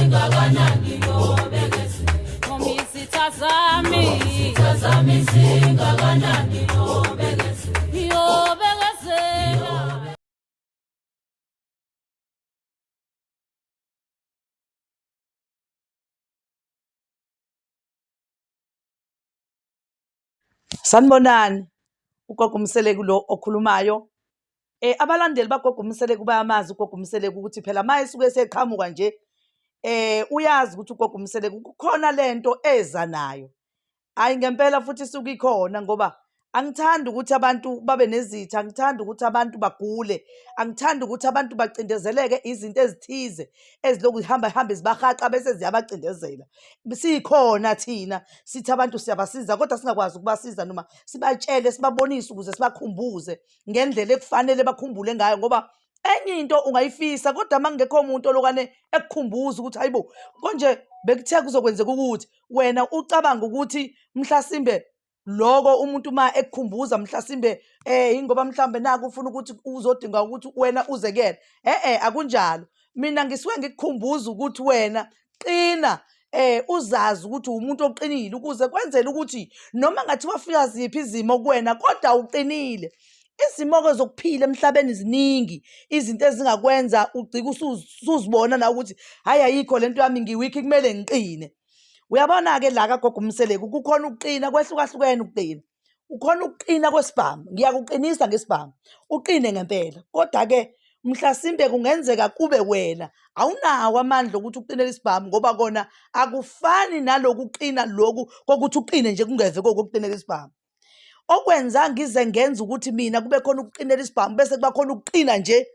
Singakanani nobekezela. Noma izitha zami. Izitha zami singakanani nobekezela. Ngiyobekezela. Sanibonani, ugogo uMseleku lo okhulumayo. Abalandeli bagogo uMseleku bayamazi ugogo uMseleku ukuthi phela uma esuke eseqhamuka nje uyazi ukuthi ugogo uMseleku kukhona lento eza nayo. Hhayi ngempela futhi isuke ikhona ngoba angithandi ukuthi abantu babe nezitha, angithandi ukuthi abantu bagule, angithandi ukuthi abantu bacindezeleke izinto ezithize ezilokhu zihamba zihambe zibahaqa bese ziyabacindezela. Sikhona thina sithi abantu siyabasiza kodwa singakwazi ukubasiza noma sibatshele sibabonise ukuze sibakhumbuze ngendlela ekufanele bakhumbule ngayo ngoba enye into ungayifisa kodwa uma kungekho muntu olokwane ekukhumbuza ukuthi hayibo konje bekuthe kuzokwenzeka ukuthi wena ucabanga ukuthi mhlasimbe loko umuntu uma ekukhumbuza mhlasimbe ingoba mhlambe naku ufuna ukuthi uzodinga ukuthi wena uze kuyena. E-e akunjalo. Mina ngisuke ngikukhumbuza ukuthi wena qina uzazi ukuthi umuntu oqinile ukuze kwenzele ukuthi noma ngathiwa fika ziphi izimo kuwena kodwa uqinile. Izimo-ke zokuphila emhlabeni ziningi, izinto ezingakwenza ugcike usuzibona nawe ukuthi hhayi ayikho lento yami ngi-weak kumele ngiqine. Uyabona-ke la kagogo uMseleku kukhona ukuqina kwehlukahlukene ukuqina. Kukhona ukuqina kwesibhamu, ngiyakuqinisa ngesibhamu, uqine ngempela. Kodwa-ke mhlasimbe kungenzeka kube wena awunawo amandla okuthi uqinele isibhamu ngoba kona akufani naloku kuqina loku kokuthi uqine nje kungeve kokuqinela isibhamu. Okwenza ngize ngenze ukuthi mina kube khona ukuqinela isibhamu bese kuba khona ukuqina nje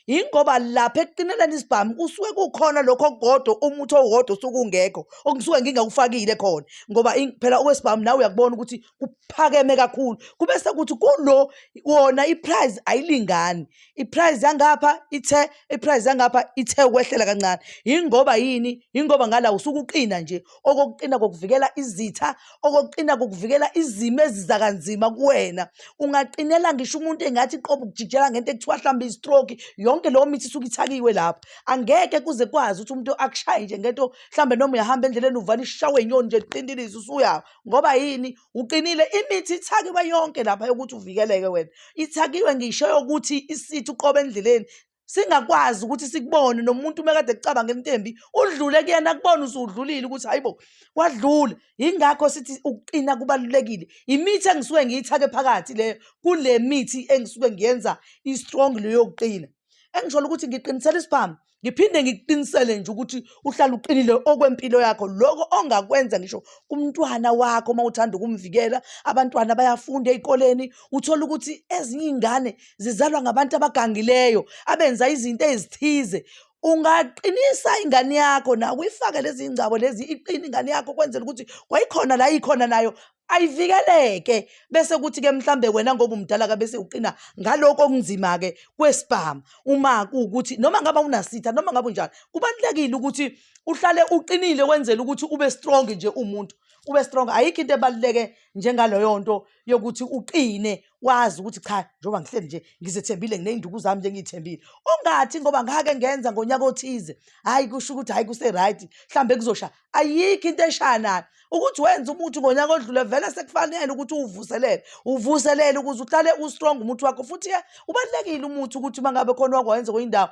yingoba lapha ekuqineleni isibhamu kusuke kukhona lokho okukodwa umuthi owodwa osuke ungekho okungisuke ngingakufakile khona ngoba phela okwesibhamu nawe uyakubona ukuthi kuphakeme kakhulu kube sekuthi kulo wona i-price ayilingani i-price yangapha ithe i-price yangapha ithe ukwehlela kancane yingoba yini yingoba ngala usuke uqina nje okokuqina kokuvikela izitha okokuqina kokuvikela izimo eziza kanzima kuwena ungaqinela ngisho umuntu engathi qobo ukujijela ngento ekuthiwa mhlawumbe i-stroke yonke leyo mithi isuke ithakiwe lapho angeke kuze kwazi ukuthi umuntu akushaye nje ngento mhlawumbe noma uyahamba endleleni uvale ishawe inyoni nje qindilize usuyawa ngoba yini uqinile imithi ithakiwe yonke lapha yokuthi uvikeleke wena ithakiwe ngisho yokuthi isithi uqobe endleleni singakwazi ukuthi sikubone nomuntu uma kade kucabanga into embi udlule kuyena kubona usudlulile ukuthi hayibo wadlula yingakho sithi ukuqina kubalulekile imithi engisuke ngiyithake phakathi leyo kule mithi engisuke ngiyenza i-strong leyo yokuqina engisholo ukuthi ngiqinisela isibhamu ngiphinde ngikuqinisele nje ukuthi uhlale uqinile okwempilo yakho lokho ongakwenza ngisho kumntwana wakho uma uthanda ukumvikela abantwana bayafunda ey'koleni uthole ukuthi ezinye iy'ngane zizalwa ngabantu abagangileyo abenza izinto ezithize ungaqinisa ingane yakho nawe uyifake lezi ngcabo lezi iqine ingane yakho kwenzela ukuthi kwayikhona la ikhona nayo ayivikeleke bese kuthi-ke mhlambe wena ngoba umdala ka bese uqina ngaloko okunzima-ke kwesibhamu uma kuwukuthi noma ngabe unasitha noma ngabe unjani kubalulekile ukuthi uhlale uqinile wenzele ukuthi ube strong nje umuntu ube strong ayikho into ebaluleke njengaleyo nto yokuthi uqine wazi ukuthi cha njengoba ngihleli nje ngizethembile nginey'nduku zami nje ngiy'thembile ungathi ngoba ngake ngenza ngonyaka othize hhayi kusho ukuthi hhayi kuse-right mhlawumbe kuzosha ayikho into eshaya nayo ukuthi wenze umuthi ngonyaka odlule vele sekufanele ukuthi uwuvuselele uvuselele ukuze uhlale u-strong umuthi wakho futhi-ke ubalulekile umuthi ukuthi uma ngabe khona wakwawenza kwenye indawo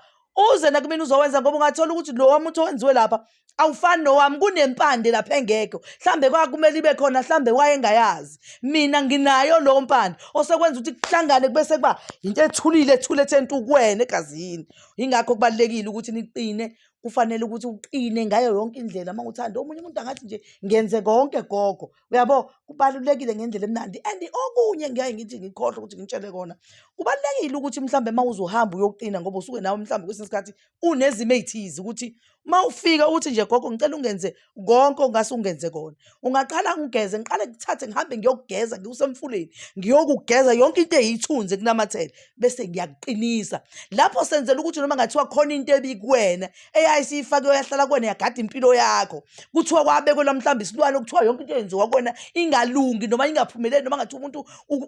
uze nakumina uzowenza ngoba ungathola ukuthi lowa muthi owenziwe lapha awufani nowami kunempande lapha engekho mhlambe kwakumele ibe khona mhlambe wayengayazi mina nginayo lowo mpande osekwenza ukuthi kuhlangane kube sekuba into ethulile ethule ethe ntukwena egazini yingakho kubalulekile ukuthi niqine kufanele ukuthi uqine ngayo yonke indlela uma uthanda omunye umuntu angathi nje ngenze konke gogo uyabo kubalulekile ngendlela emnandi and okunye ngiyaye ngithi ngikhohlwe ukuthi ngitshele kona kubalulekile ukuthi mhlambe uma uzohamba uyoqina ngoba usuke nawe mhlambe kwesinye isikhathi unezimo ey'thize ukuthi uma ufika uthi nje gogo ngicela ungenze konke ongase ungenze kona ungaqala ngigeze ngiqale ngithathe ngihambe ngiyokugeza ngiwusemfuleni ngiyokugeza yonke into eyithunzi ekunamathele bese ngiyakuqinisa lapho senzela ukuthi noma ngathiwa khona into ebikuwena eyayisiyifakiwe yahlala kuwena yagada impilo yakho kuthiwa kwabekelwa mhlawumbe isilwane okuthiwa yonke into eyenziwa kuwena ingalungi noma ingaphumeleli noma ngathiwa umuntu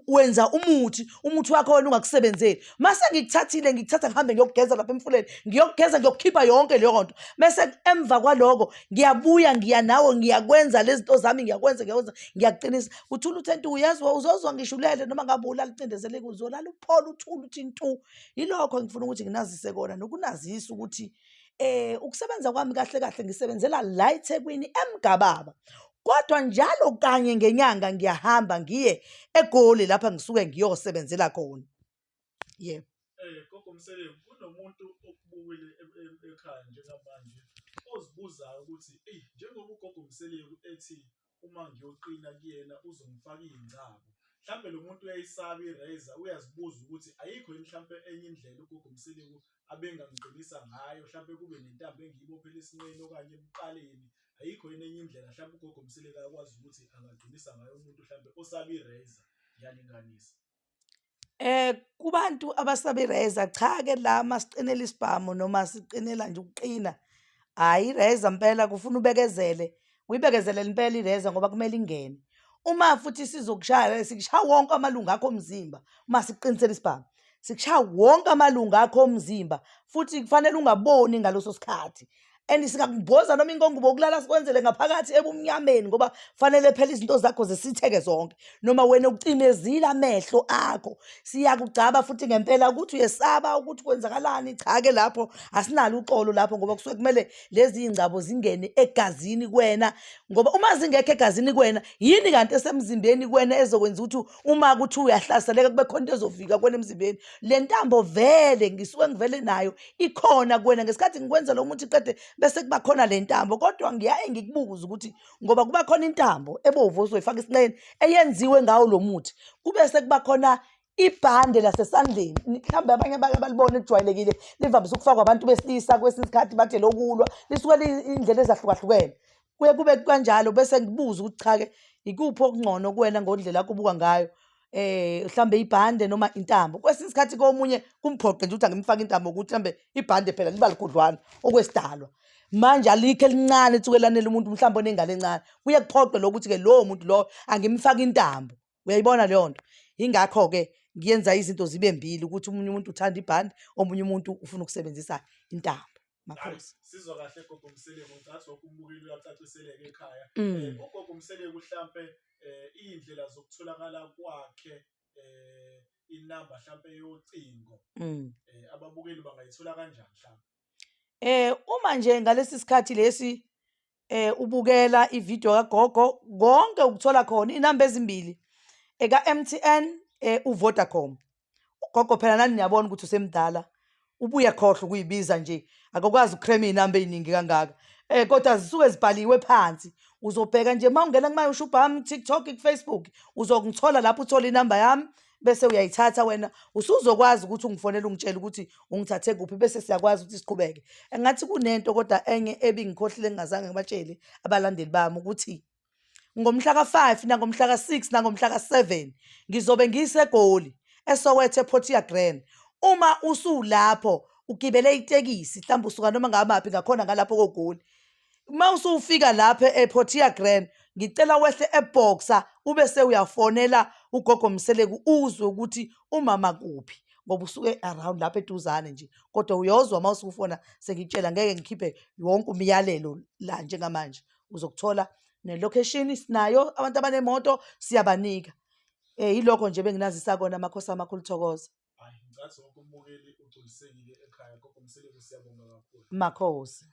wenza umuthi umuthi wakho wena ungakusebenzeli mase ngikuthathile ngikuthatha ngihambe ngiyokugeza lapha emfuleni ngiyokugeza ngiyokukhipha yonke leyo nto mese Bese emva kwaloko ngiyabuya ngiya nawe ngiyakwenza lezi zinto zami ngiyakwenza ngiyakwenza ngiyakuqinisa. Uthula uthe ntu uyezwa uzozwa ngisho ulele noma ngabe ulala ucindezeleke uzolala uphole uthule uthi ntu. Yilokho engifuna ukuthi nginazise kona nokunazisa ukuthi ukusebenza kwami kahle kahle ngisebenzela la eThekwini eMgababa. Kodwa njalo kanye ngenyanga ngiyahamba ngiye eGoli lapha ngisuke ngiyosebenzela khona. Yebo. Gogo Mseleku, kunomuntu okubukile ekhaya njengamanje ozibuzayo ukuthi eyi njengoba ugogo Mseleku ethi uma ngiyoqina kuyena uzongifaka iy'ngcabo. Mhlampe lo muntu uyayisaba i-razor, uyazibuza ukuthi ayikho yini mhlampe enye indlela ugogo Mseleku abengangiqinisa ngayo, mhlampe kube nentambo engiyibophela esinqeni okanye ebuqaleni. Ayikho yini enye indlela mhlampe ugogo Mseleku akwazi ukuthi angaqinisa ngayo umuntu mhlampe osaba i-razor, ngiyalinganisa. Kubantu abasaba i-razor, cha-ke la masiqinela isibhamu noma siqinela nje ukuqina, hhayi i-razor mpela kufuna ubekezele, uyibekezelele impela i-razor ngoba kumele ingene. Uma futhi sizokushaya sikushaya wonke amalungu akho omzimba uma sikuqinisela isibhamu, sikushaya wonke amalungu akho omzimba futhi kufanele ungaboni ngaleso sikhathi. And singakumboza noma inkongubo okulala sikwenzele ngaphakathi ebumnyameni ngoba fanele phela izinto zakho zisitheke zonke noma wena ucimezile amehlo akho siyakugcaba futhi ngempela ukuthi uyesaba ukuthi kwenzakalani cha-ke lapho asinalo uxolo lapho ngoba kusuke kumele lezi iy'ngcabo zingene egazini kuwena ngoba uma zingekho egazini kuwena yini kanti esemzimbeni kuwena ezokwenza ukuthi uma kuthi uyahlaseleka kube khona into ezofika kuwena emzimbeni le ntambo vele ngisuke ngivele nayo ikhona kuwena ngesikhathi ngikwenza lo muthi qede bese kuba khona le ntambo kodwa ngiyaye ngikubuze ukuthi ngoba kuba khona intambo ebovu ozoyifaka esinqeni eyenziwe ngawo lo muthi kube sekuba khona ibhande lasesandleni mhlawumbe abanye bake balibona elijwayelekile livamise ukufakwa abantu besilisa kwesinye isikhathi bathe lokulwa lisuke liyindlela ezahlukahlukene kuye kube kanjalo bese ngibuza ukuthi cha-ke ikuphi okungcono kuwena ngondlela yakho obuka ngayo mhlambe ibhande noma intambo kwesinye isikhathi komunye kumphoqe nje ukuthi angimfake intambo ukuthi mhlambe ibhande phela liba likhudlwana okwesidalwa manje alikho elincane etsuke lanele umuntu mhlawumbe onengane encane kuye kuphoqe lokho ukuthi-ke lowo muntu lowo angimfake intambo uyayibona leyo nto yingakho-ke ngiyenza izinto zibe mbili ukuthi omunye umuntu uthanda ibhande omunye umuntu ufuna ukusebenzisa intambo makhosi Sizwa kahle gogo Mseleku ngicathi wonke umbukeli uyacaciseleka ekhaya. Ugogo Mseleku mhlampe iy'ndlela zokutholakala kwakhe inamba mhlampe yocingo ababukeli bangayithola kanjani mhlampe? Uma nje ngalesi sikhathi lesi ubukela ividiyo kagogo konke ukuthola khona iy'namba ezimbili eka-M_T_N uVodacom. Ugogo phela nani niyabona ukuthi usemdala ubuye khohlwa ukuyibiza nje akakwazi ukukhrema iy'namba ey'ningi kangaka kodwa zisuke zibhaliwe phansi. Uzobheka nje uma ungena kuma-YouTube ami, TikTok, ku-Facebook uzongithola lapho uthole inamba yami bese uyayithatha wena usuzokwazi ukuthi ungifonele ungitshele ukuthi ungithathe kuphi bese siyakwazi ukuthi siqhubeke. Engathi kunento kodwa enye ebingikhohlile ngingazange ngibatshele abalandeli bami ukuthi ngomhla ka-5 nangomhla ka-6 nangomhla ka-7 ngizobe ngiseGoli eSoweto ePortia Grand. Uma usulapho ugibele itekisi mhlawumbe usuka noma ngamaphi ngakhona ngalapho koGoli uma usufika lapha ePortia Grand ngicela wehle eBoxer ube sewuyafonela ugogo Mseleku uzwe ukuthi umama kuphi ngoba usuke around lapha eduzane nje kodwa uyozwa uma usufona sengikutshela ngeke ngikhiphe wonke umyalelo la njengamanje uzokuthola ne-location sinayo abantu abanemoto siyabanika yilokho nje benginazisa kona amakhosi amakhulu thokoza. Hayi ngicathi wonke umbukeli ugculisekile ekhaya gogo Mseleku siyabonga kakhulu. Makhosi.